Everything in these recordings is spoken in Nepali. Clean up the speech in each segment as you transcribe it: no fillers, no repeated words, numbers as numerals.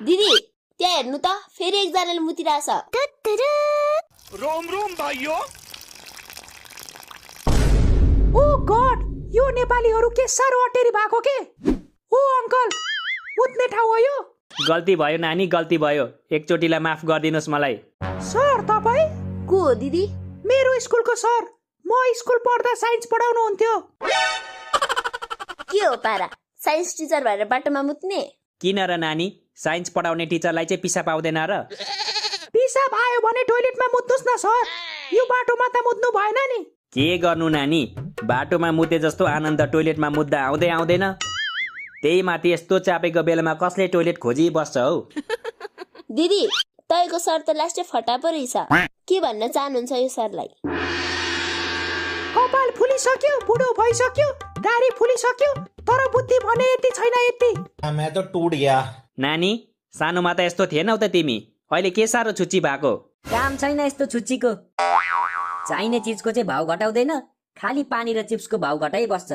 दिदी त्यहाँ हेर्नु त फेरि एकजनाले मुतिरहेछ। रोम रोम भाइयो। ओ गॉड, यो नेपालीहरु के साह्रो अटेरी भएको के। ओ अंकल, मुत्ने ठाउँ हो यो? गल्ती भयो नानी, गल्ती भयो। एकचोटिलाई माफ गरिदिनुस् मलाई। सर तपाई? को हो दिदी? मेरो स्कुलको सर। म स्कुल पढ्दा साइन्स पढाउनु हुन्थ्यो। के हो पारा, साइन्स टिचर भएर बाटोमा मुत्ने? किन र नानी, साइन्स पढाउने टिचरलाई चाहिँ पिसा पाउँदैन र? पिसा भयो भने टोयलेटमा मुत्नुस् न सर, यो बाटोमा त मुत्नु भएन नि। के गर्नु नानी, बाटोमा मुते जस्तो आनन्द टोयलेटमा मुद्दा आउँदै आउँदैन। त्यही माथि यस्तो चापेको बेलामा कसले टोयलेट खोजी बस्छ हौ। दिदी तैको सर त लास्टै फटा पो रहेछ। के भन्न चाहनुहुन्छ यो सरलाई? कपाल फुलिसक्यो, बुढो भइसक्यो, दाढी फुलिसक्यो, तर बुद्धि भने यति छैन यति। मैं तो टूट गया। नानी, सानोमा त यस्तो थिएनौ त तिमी, अहिले के साह्रो छुच्ची भएको? काम छैन यस्तो छुच्चीको। चाहिने चिजको चाहिँ भाउ घटाउँदैन, खाली पानी र चिप्सको भाउ घटाइ बस्छ।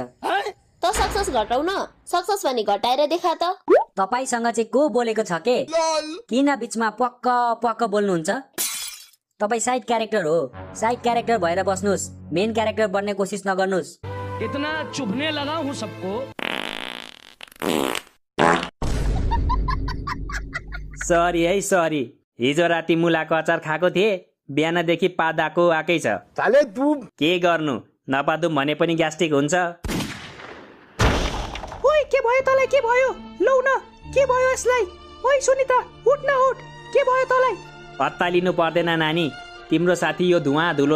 त सक्सेस घटाउन, सक्सेस भने घटाएर देखा त। तपाईसँग चाहिँ को बोलेको छ के? किन बिचमा पक्क पक्क बोल्नुहुन्छ? तपाई साइड क्यारेक्टर हो, साइड क्यारेक्टर भएर बस्नुस्, मेन क्यारेक्टर बन्ने कोसिस नगर्नुस्। इतना चुभने लगा हूँ सबको। सरी है सरी, हिजो राति मुलाको अचार खाएको थिए, बिहानदेखि पादाको आकै छ। साले तू के गर्नु, नपादुम भने पनि ग्यास्ट्रिक हुन्छ। ओइ के भयो तलाई, के भयो? लौ न, के भयो यसलाई? ओइ सुनिता, उठ न उठ, के भयो तलाई? अत्तालिनु पर्दैन नानी, तिम्रो साथी यो धुवा धुलो